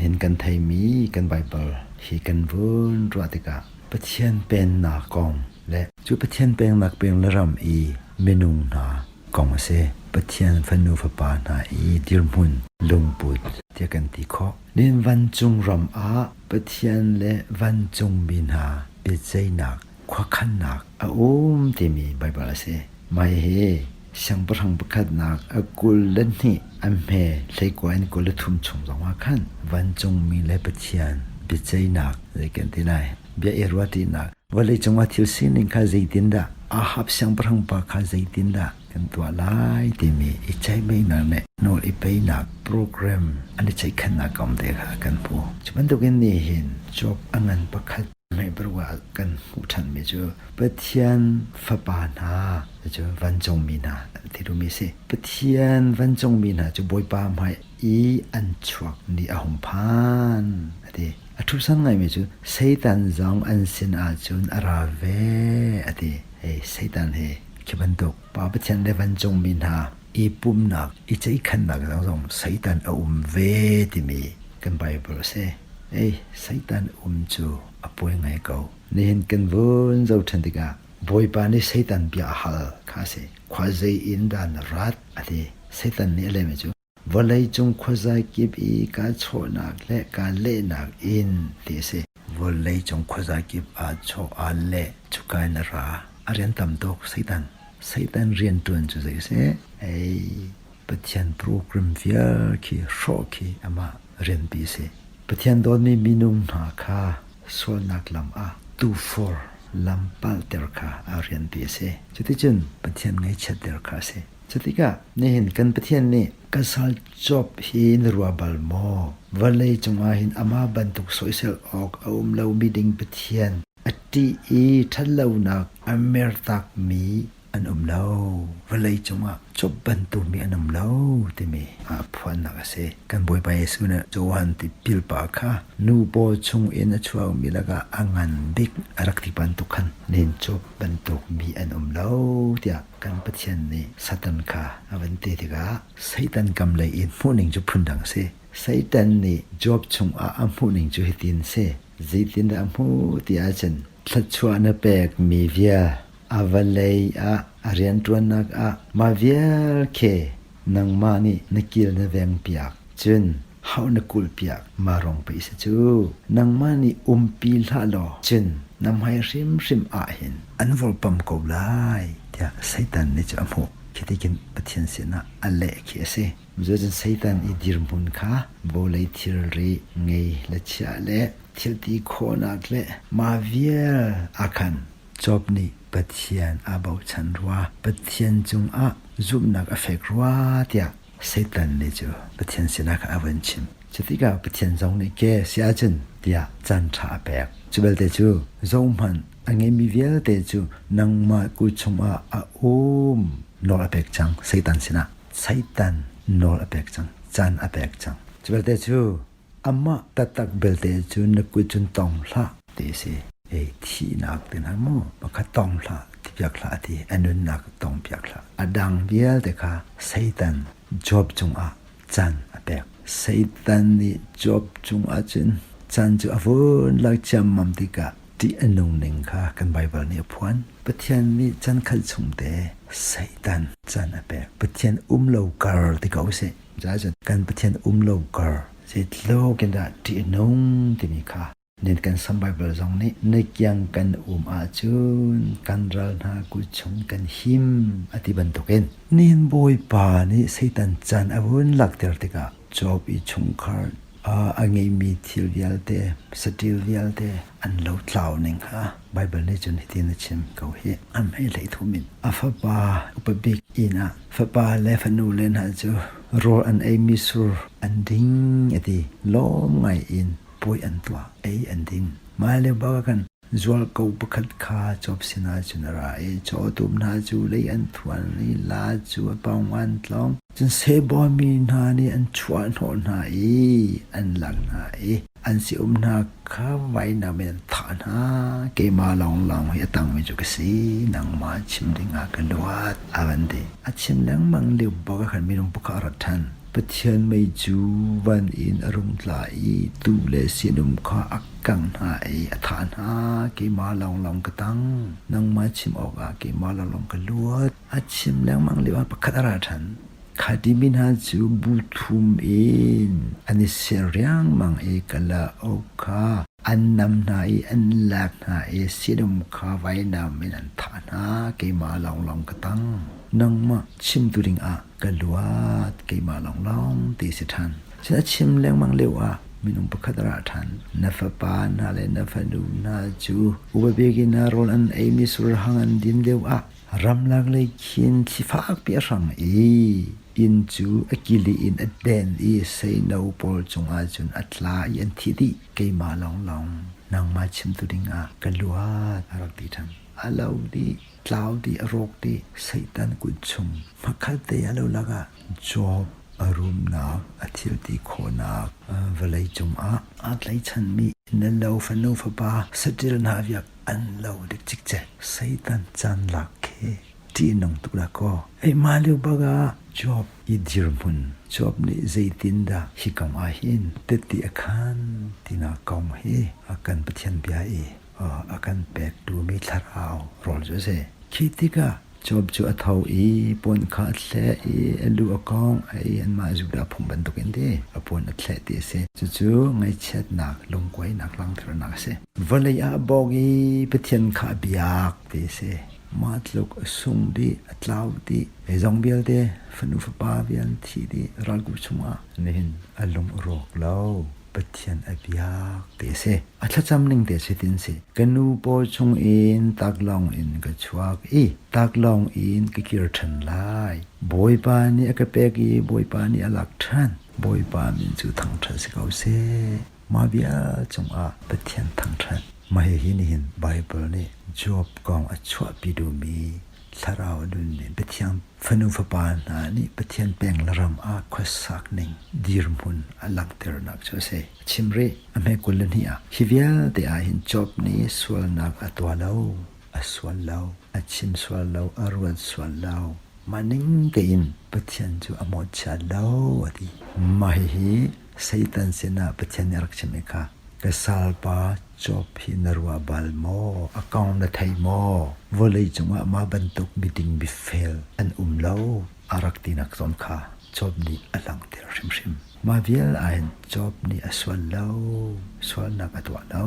Nihin kan theimi kan Baibal hi kan vun ruah tikah Pathian Pennak kong le cu Pathian Pennak peng le ram i minung hna kong a si. Pathian fanu fapa hna i dirhmun lungput tiah kan ti khawh. Nihin vancung ram ah Pathian le vancungmi hna biaceihnak khuakhannak a um timi Baibal a si. Mah hihi siangpahrang pakhatnak a 22 an hme hleikua in 23 chung zongah khan vancungmi le Pathian biaceihnak zei kan ti lai bia i ruahṭinak vawleicung ah thil sining kha zeitindah Ahab siangpahrang pa kha zeitindah kan tuah lai timi i ceihmainak le nawl i peinak program an i ceihkhannak kong te kha kan hmu. Cu bantukin nihin Job a ngan pakhat Hmeihparuk ah kan hmuh ṭhanmi cu Pathian fapa hna cu vancungmi hna an ti duhmi a si. Pathian vancungmi hna cu Bawipa hmai i an chuak ni a hung phan a ti. A ṭhusan ngaimi cu Satan zong an sin ahcun a ra ve a ti. Hei Satan hi khi bantuk Pa Pathian le vancungmi hna i pumnak, i ceihkhannak zong zong Satan a um ve timi kan Bible a si. Ei, Satan um cu a pawi ngai ko. Nihin kan vun zoh ṭhan tikah Bawipa nih Satan bia a hal kha a si. Khua zei in dah na rat? a ti. Satan nih a lehmi cu vawleicung khuazai kip i kaa chawhnak le kaa lehnak in ti a si. Vawleicung khuazai kip aa chawh aa leh cuka in a ra. A rian tam tuk Satan. Satan rianṭuan cu zei a si? Ei, Pathian program vial khi hrawh khi amah rianpi a si. Pathian dawtmi minung hna kha sualnak lam ah tufor lam palhter kha a rianpi a si. Cuticun Pathian ngaihchiatter kha a si. Cutikah nihin kan Pathian nih ka sal Job hi na ruah bal maw? Vawlei cungah hin amah bantuk soisel awk a um lomi ding Pathian a ṭih i ṭhatlonak a mertakmi an um lo. Vawlei cungah Job bantuk mi an um lo timi a phuannak a si. Kan Bawipa Jesuh nih Johan tipil pa kha nu paw chung in a chuakmi lakah a ngan bik a rak ti bantuk khan nihin Job bantuk mi an um lo tiah kan Pathian nih Satan kha a van ti tikah Satan kam lei in hmuhning cu phundang a si. Satan nih Job chungah a hmuhning cu hitin a si. Zeitindah a hmuh ti ahcun thluachuah na pekmi vial a vawlei ah a rianṭuannak ah mah vial khi nangmah nih na kil na vengpiak cun hauh na kulhpiak mah rong pei si cu nangmah nih umpi hlah law cun na hmai hrimhrim ah hin an volpam ko lai tiah Satan nih cu a hmuh. Khi tikin Pathian sinah a leh khi a si. Cucun Satan i dirhmun kha vawlei thilri ngei le chia le thilti khawhnak le mah vial ah khan Job nih Pathian aa bochan rua, Pathian cungah zumhnak a fek rua tiah Satan nih cu Pathian sinah khan a vun chim. Cutikah Pathian zong nih ke si ahcun tiah caanṭha a pek. Cu belte cu zohhmanh a ngeimi vialte cu nangmah kut chungah a um nawl a pek cang Satan sinah. Satan nawl a pek cang, caan a pek cang. Cu belte cu amah taktak belte cu na kut cun tong hlah ti a si. Ei thihnak te hna mu pakhat tong hlah ti piak hlah ti a nunnak tong piak hlah. A dang vialte kha Satan Job cungah caan a pek. Satan nih Job cungah cun caan cu a vun lak ciammam tikah ṭih a nung ning kha kan Baibal nih a phuan. Pathian nih chan khat chung te Satan caan a pek. Pathian um lo kar ti ko usih. Cun kan Pathian um lo kar zeitluk in dah ṭih a nung timi kha nin kan Sam Baibal zong nih na kiang kan um ahcun kan ral hna kut chung kan him a ti bantukin nihin Bawipa nih Satan caan a vun lakter tikah Job i chungkhar a ngeimi thil vialte saṭil vialte an lotlau ning kha Baibal nih cun hitin a chim ko hi an hei hlei thum in a fapa upa bik inn ah fapa le fanu le hna cu rawl an eimi sur an ding a ti lawm ngai in puai an tuah ei an ding mah le bak ah khan zualko pakhat kha cawp sinah cun a ra i cawtum hna cu lei an thuan i la cu a pawng an tlong cun Seboimi hna nih an chuahhnawh hna i an lak hna i an si-um hna kha vainam in an thah hna. Keimah lawnglawng hi a tangmi cu ka si, nangmah chim dingah ka luat, a van ti. A chim lengmang lio bak ah khan minung pakhat a ra ṭhan. Pathian mei cu van in a rung tla i tuu le sinum kha a kangh hna i a thah hna. Keimah lawnglawng ka tang. Nangmah chim awkah keimah lawnglawng ka luat. A chim lengmang lioah pakhat a ra ṭhan. Kha timi hna cu bu thum in an i ser riangmang i kalauk kha an nam hna i an lak hna i sinum kha vainam in an thah hna. Keimah lawnglawng ka tang. Nangmah chimtu dingah ka luat. Keimah lawnglawng ti si ṭhan. Cun a chim lengmang lioah minung pakhat a ra ṭhan. Na fapa hna le na fanu hna cu upa bik in rawl an eimi surhang an din lioah Ramlak lei khin thli fakpi a hrang i inn cu a kili in a den i seino pawl cungah cun a tla i an thi dih. Keimah lawnglawng nangmah chimtu dingah ka luat a rak ti ṭhan. A lo dih, tlau dih, a rawk dih. Satan kut chung hmakhat te a lo lakah Job a rumnak, a thilti khawhnak vawlei cungah aa tlaichanmi na lo fanu fapa saṭil hna viak an lo dik cikcek. Satan caan lak khi ṭihnung tuk dah kaw. Ei mah lio bak ah Job i dirhmun, Job nih zeitindah hi kong ah hin tette a khan tinak kong hi a kan Pathian bia i a kan pektu mi thlarau rawl cu a si. Khi tikah Job cu a tho i puan kha a thleh i a lu a kawng i anmah Judah phung bantukin ti a puan a thleh ti a si. Cucu ngaihchiatnak, lungkuainak langhternak a si. Vawlei ah a bawk i Pathian kha a biak ti a si. Mah tluk a sung dih, a tlau dih, zeizong vialte fanu fapa vial an thi dih ralku chungah nihin a lung a rawk lo. Pathian a biak ti a si. A thlacam ning te si tin si. Ka nu paw chung in taklawng in ka chuak i taklawng in ka kir ṭhan lai. Bawipa nih a ka pek i Bawipa nih a lak ṭhan. Bawipa min cu thangṭhat si ko seh. Mah bia cungah Pathian thangṭhat. Mah hihi nihin Baibal nih Job kong a chuahpi duhmi thlarau nunmi Pathian fanu fapa hna nih Pathian peng le ram ah khuasak ning dirhmun a langhternak cu a si. A chim rih, a hme 22 ah hi vialte ah hin Job nih sualnak a tuah lo, a sual lo, a chim sual lo, a ruat sual lo. Mah ning tein Pathian cu a mawhchiat lo a ti. Mah hihi Satan sinah Pathian nih a rak chim i kha ka salpa Job hi na ruah bal maw? A kong na thei maw? Vawlei cungah mah bantuk miding mifel an um lo a rak tinak zawn kha Job nih a langhter hrimhrim. Mah vial ahhin Job nih a sual lo, sualnak a tuah lo,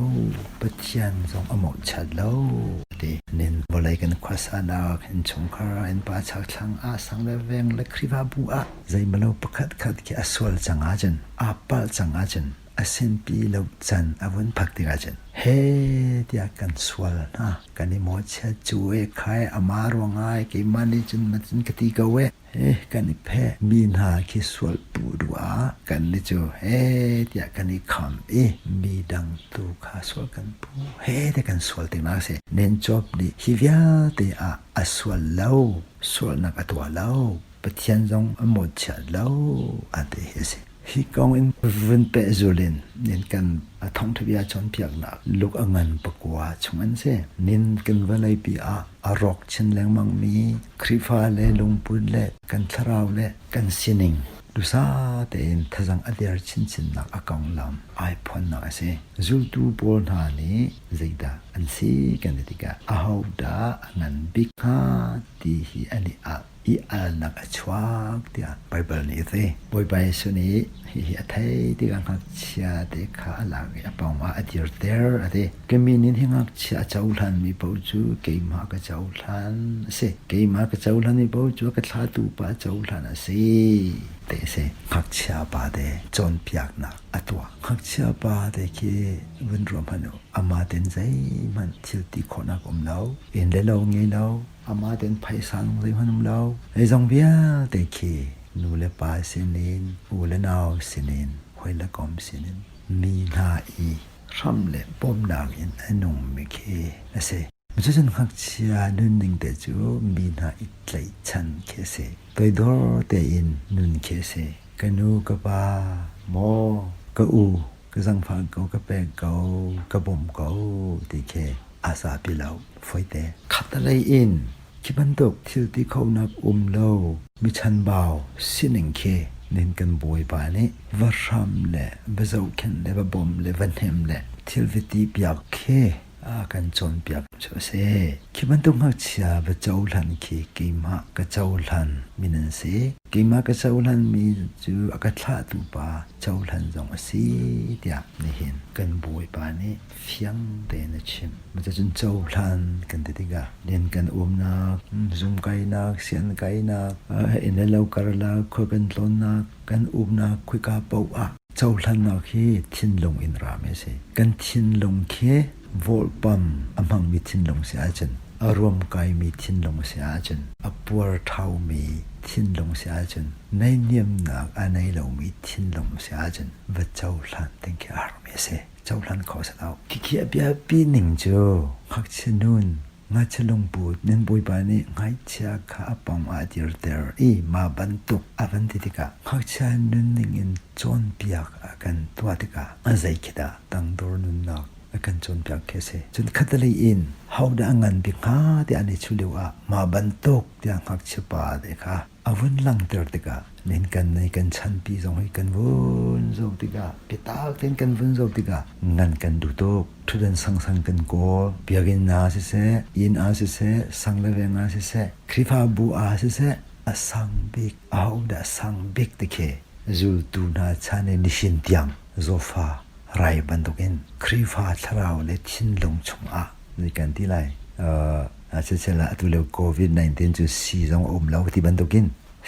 Pathian zong a mawhchiat lo ti. Nin vawlei kan khuasanak, innchungkhar, innpa chakthlang ah sang le veng le Khrihfabu ah zeimalo pakhat khat khi a sual cang ahcun, aa palh cang ahcun, a sinpi lo can a vun phak tikah cun he tiah kan sual hna kan i mawhchiat cu e khai ama ruangah keimah nih cun macun ka ti ko e he kan i pheh mi hna khi sual pu duh ah kan ni cu he tiah kan i kham i mi dang tu kha sual kan pu he te kan sual te ma si nen Job nih hi vialte ah a sual lo sualnak a tuah lo Pathian zong a mawhchiat lo an ti hi a si. Hi kong in vun pehzul in nin kan thawngṭhabia cawnpiaknak luk a ngan pakua chung an si. Nin kan vawleipi ah a rawk chin lengmangmi Khrihfa le lungput le kan thlarau le kan sining dusa tein thazang a der chinchinnak a konglam ai phuannak a si. Zultu pawl hna nih zeidah an si kan ti tikah ahodah a ngan bik hnga ti hi an i al. I alnak a chuak tiah Baibal nih a ti. Bawipa Jesuh nih hihi a thei tikah ngakchia te kha a lak i a pawngah a dirter a ti. Ka min in hi ngakchia a cohlanmi paoh cu keimah ka cohlan a si. Keimah ka cohlanmi paoh cu a ka thlatu pa cohlan a si ti a si. Ngakchia pa te cawnpiaknak a tuah. Ngakchia pa te khi vun ruah hmanh u. Amah ten zeihmanh thil ti khawhnak um lo. Inn le lo ngei lo. Amah tein phaisa nung zeihmanh um lo. Zeizong vialte khi nu le pa sinin, u le nau sinin, hawi le kom sinin mi hna i hram le bawmhnak in a nungmi khi a si. Cucun ngakchia nunning te cu mi hna i tlaihchan khi a si. Toidor tein nun khi a si. Ka nu ka pa maw ka u ka zangfah ko ka pek ko ka bawm ko ti khi a zapi lo foite. Khattelei in khi bantuk thil ti khonak um lo mi chanbau sining khi Nihin kan Bawipa nih va hram le va zohkhenh le va bawmh le va hnem le thil va ti piak khi a kan cawnpiak cu a si. Khi bantuk ngakchia va cohlan khi keimah ka cohlan mi nan si. Keimah ka cohlan mi cu a ka thlahtu pa cohlan zong a si tiah nihin kan Bawipa nih fiang tein a chim. Cucun cohlan kan ti tikah rian kan umnak, zung kainak, sian kainak, inn le lo karlak, khua kan tlawnnak, kan umnak khoika paoh ah cohlannak hi thinlung in rami a si. Kan thinlung khi vawlpam a hmangmi thinlung si ahcun, a ruamkaimi thinlung si ahcun, a puarthaumi thinlung si ahcun, naihniamnak a nei lomi thinlung si ahcun va cohlan ding khi a harmi a si. Cohlan kho a si lo. Khikhi a biapi ning cu ngakchia nun Ngakchia lungput nan Bawipa nih ngaichia kha a pawng ah a dirter i mah bantuk a van ti tikah ngakchia nunning in cawnpiak a kan tuah tikah a zei khi dah tangdor nunnak a kan cawnpiak khi a si. Cun khattelei in hodah a ngan bik hnga tiah an i chuh lio ah mah bantuk tiah ngakchia pa te kha a vun langhter tikah nihin kan nei kan chanpi zong hi kan vun zoh tikah biatak tein kan vun zoh tikah ngan kan duh tuk ṭhutdan sangsang kan kawl biakinn ah siseh inn ah siseh sang le veng ah siseh Khrihfabu ah siseh a sang bik ahodah sang bik ti khi zultu hna chan i nihin tiang zofa rai bantukin Khrihfa thlarau le thinlung chungah zei kan ti lai Siseh atu lio COVID-19 cu sii zong a um lo ti bantukin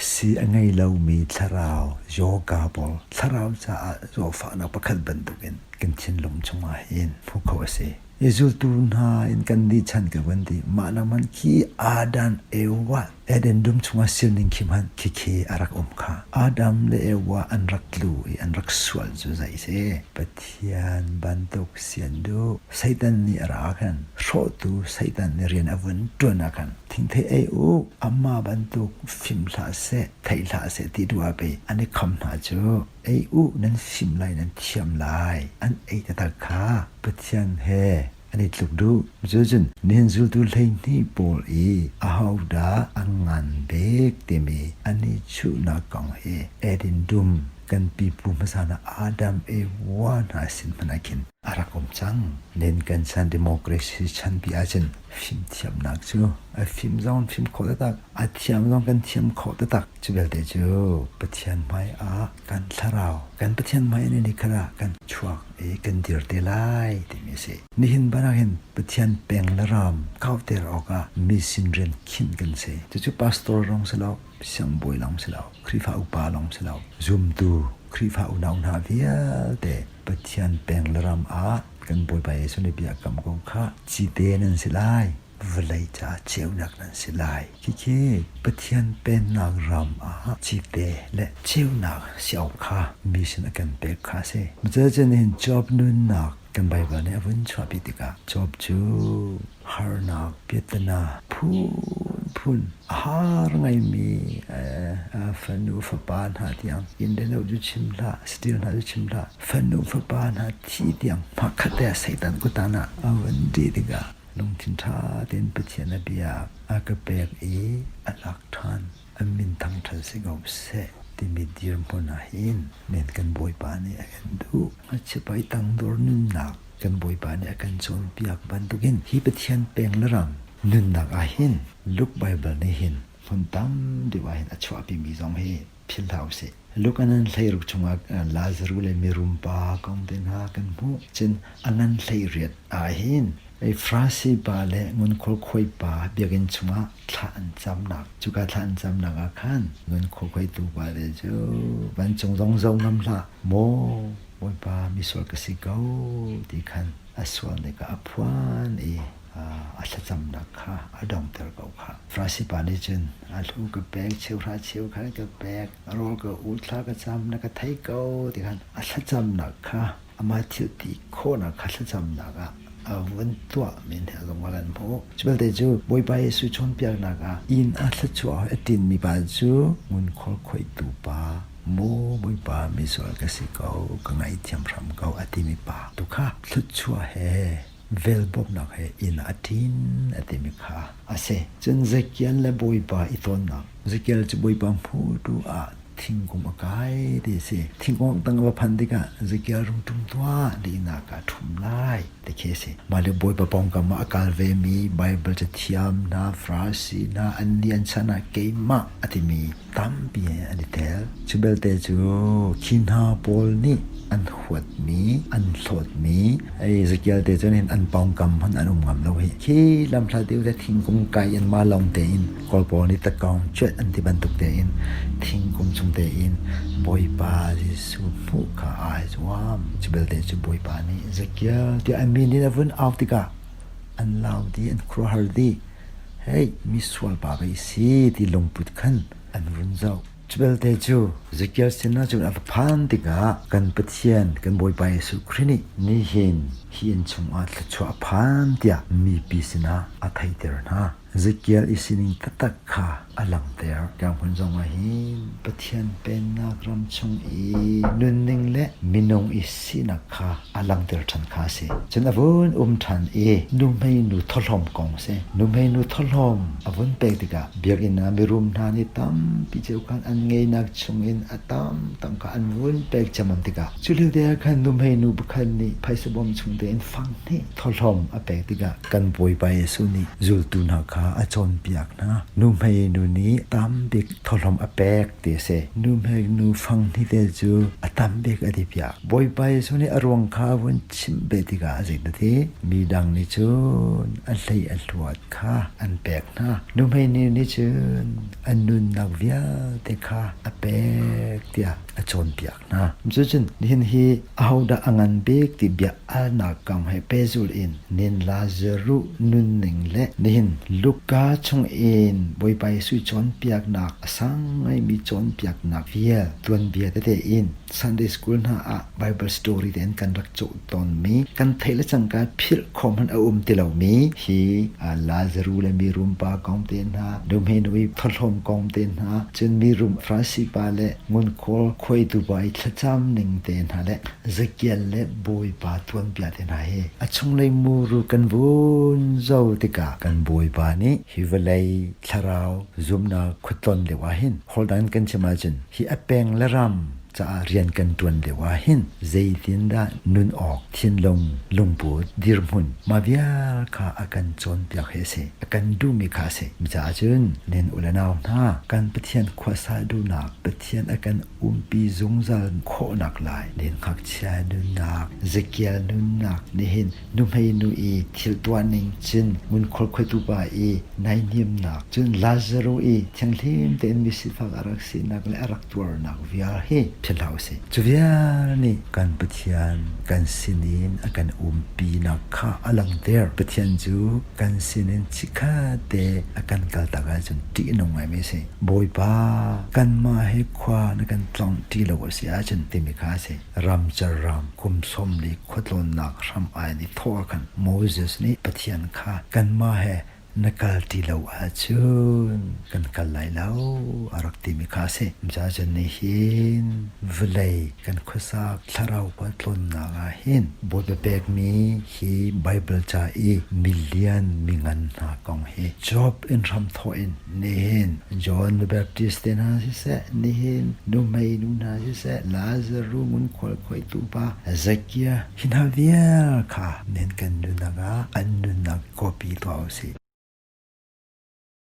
sii a ngei lomi thlarau yoga pawl thlarau caah zawfahnak pakhat bantukin kan thinlung chungah hin hmuh kho a si. I zultu hna in kan nih chan ka van ti mah lang man khi Adam Ewa Eden dum chungah sining khi hmanh khikhi a rak um kha. Adam le Ewa an rak tlu i an rak sual cu zei si. Pathian bantuk sian duh Satan nih a ra khan hrawhtu Satan nih rian a vun ṭuan ah khan thingthei ei u amah bantuk fim hlah seh thei hlah seh ti duh ah pei an i kham hna cu ei u nan fim lai nan thiam lai an ei taktak kha Pathian he an i tluk duh. Cucun nihin zultu 12 pawl i ahodah a ngan bik timi an i chuhnak kong hi Eden dum kan pipu hmasa hna Adam Ewa hna sin hmanh ah khin a rak um cang. Nen kan chan democracy chanpi ahcun fimthiamnak cu a fim zong fim khawh taktak, a thiam zong kan thiam khawh taktak. Cu vialte cu Pathian hmai ah kan thlarau, kan Pathian hmai in ni khat ah kan chuak i kan dir te lai timi a si. Nihin banah hin Pathian peng le ram kauter awkah mi sin rian khinh kan si. Cucu pastor lawng si lo, siangbawi lawng si lo, Khrihfa upa lawng si lo, zumtu Khrihfa unau hna vialte Pathian peng le ram ah kan Bawipa Jesuh nih bia kam ko kha cite nan si lai, vawlei caah ceunak nan si lai. Khikhi Pathian pennak ram ah cite le ceunak si awk kha mi sin a kan pek kha a si. Cuticun hin Job nunnak kan Baibal nih a vun chuahpi tikah Job cu harnak piahtana phunphun a har ngaimi fanu fapa hna tiang inn le lo cu chim hlah saṭil hna cu chim hlah fanu fapa hna thi tiang hmakhat te ah Satan kutan ah a vun dih tikah lungthin ṭha tein Pathian a bia a ka pek i a lak ṭhan a min thangṭhat si ko seh timi dirhmun ah hin men kan Bawipa nih a kan duh. Ngakchiapai tangdor nunnak kan Bawipa nih a kan cawnpiak bantukin hi Pathian peng le ram nunnak ah hin Luke Bible nih hin hmun tam deuh ah hin a chuahpimi zong hi philh hlah usih. Luke an 16 chungah Lazaruh le mirum pa kong te hna kan hmuh. Cun a ngan 18 ah hin Farasi pa le ngunkhual khuai pa biakinn chungah thla an camnak cuka thla an camnak ah khan ngunkhual khuaitu pa le cu vancung zong zo ngam hlah maw Bawipa misual ka si ko ti khan a sual nih kha a phuan i a thlacamnak kha a dongter ko kha. Farasi pa nih cun a hlu ka pek cheuhra cheukhat ka pek rawl ka ul thla ka cam na ka thei ko ti khan a thlacamnak kha amah thil ti khawhnak kha thlacamnak ah a vun tuah men he zong kan hmuh. Cu belte cu Bawipa Jesuh cawnpiaknak ah inn ah thluachuah a ṭinmi pa cu ngunkhual khoihtu pa maw Bawipa misual ka si ko ka ngaihthiam hram ko a timi pa tu kha thluachuah he vel bawmhnak he inn ah a ṭin a timi kha a si. Cun Zekiel le Bawipa i tawnnak Zekiel cu Bawipa hmutu ah. Thingkung a kai ti a si. Thingkung tang a va phanh tikah Zakia rung ṭum tuah lihnak ah ṭhum lai ti khi a si. Mah le Bawipa pawngkam ah a kal vemi Baibal cathiam hna, Farasi hna, an ni an chan ah keimah a timi tampi an i tel. Cu belte cu khi hna pawl nih an huatmi, an hlawtmi, ei Zakial te cun hin an pawngkam hmanh an um ngam lo hi. Khi lamhla deuh te thingkung kai in mah lawng tein Kawl pawl nih takawng cuanh an ti bantuk tein thingkung chung tein Bawipa Jesuh hmuh kha aa zuam. Cu belte cu Bawipa nih Zakial tiah an min in a vun au tikah an lau dih, an khuaruahhar dih. Hei, misual pa pei si ti lungput khan an vun zoh. Cu belte cu Zakial sinah cun a va phan tikah kan Pathian, kan Bawipa Jesuh Khrih nih nihin hi inn chungah thluachuah a phan tiah mipi sinah a theihter hna. Ezekiel i sining taktak kha a langhter. Ka hmun zongah hin Pathian Pennak ram chung i nunning le minung i sinak kha a langhter ṭhan kha a si. Cun a vun um ṭhan i nuhmei nu thawhlawm kong a si. Nuhmei nu thawhlawm a vun pek tikah biakinn ah mirum hna nih tampi cio khan an ngeinak chungin a tam tam kha an vun pek ciammam tikah cu lio te ah khan nuhmei nu pakhat nih phaisa bawm chung tein fang hnih thawhlawm a pek tikah kan Bawipa Jesuh nih zultu hna kha a cawnpiak hna. Nuhmei nu nih tam bik thawhlawm a pek ti a si. Nuhmei nu fang hnih te cu a tam bik a ti piak. Bawipa Jesuh nih a ruang kha a vun chimh ve tikah zeidah ti? Mi dang nih cun a hlei a hluat kha an pek hna. Nuhmei nu nih cun a nunnak vialte kha a pek tiah a cawnpiak hna. Cucun nihin hi ahodah a ngan bik ti bia alnak kong he pehzulh in nin Lazaruh nunning le nihin Luka chungin Bawipa Jesuh cawnpiaknak a sang ngaimi cawnpiaknak vial tuanbia tete in Sunday school hna ah Bible story tein kan rak cawh tawnmi kan theih le cangka philh khawh hmanh a um ti lomi hi Lazaruh le mirum pa kong te hna nuhmei nu i thawhlawm kong te hna cun mirum Farasi pa le ngunkhawl khuaitu pa i thlacam ning te hna le Zakial le Bawipa tuanbia te hna hi a chunglei muru kan vun zo tikah kan Bawipa nih hi vawlei thlarau zumnak khuatlon lio ah hin holdan kan chim ahcun hi a peng le ram caah rian kan ṭuan lio ah hin zeitindah nun awk thinlung lungput dirhmun mah vial kha a kan cawnpiak hi a si a kan duhmi kha a si caah cun nen u le nau hna kan Pathian khuasa duhnak Pathian a kan umpi zungzal khawhnak lai nen ngakchia nunnak Zekiel nunnak nihin nuhmei nu i thil tuahning cun ngunkhual khuaitu pa i naihniamnak cun Lazaruh i thianghlim tein misifak a rak sinak le a rak tuarnak vial hi philh hlah usih. Cu vial nih kan Pathian kan sinin a kan umpinak kha a langhter. Pathian cu kan sinin chikkhat te a kan kaltak ahcun ṭihnung ngaimi a si. Bawipa, kanmah he khua na kan tlawngh ṭi lo a si ahcun timi kha a si. Ramcar ram kum 40 khuatlawnnak hram ai ni thawh ah khan Moses nih Pathian kha kanmah he na kal ti lo ahcun kan kal lai lo a rak timi kha a si. Cucaah nihin vawlei kan khuasak thlarau khua tlawnnak ah hin Bawipa pekmi hi Baibal ca i milian mingan hna kong hi Job in hramthawh in nihin John the Baptist te hna siseh, nihin nuhmei nu hna siseh, Lazaruh ngunkhual khoihtu pa Zakia hi hna vial kha nihin kan nunnak ah an nunnak copy tuah usih.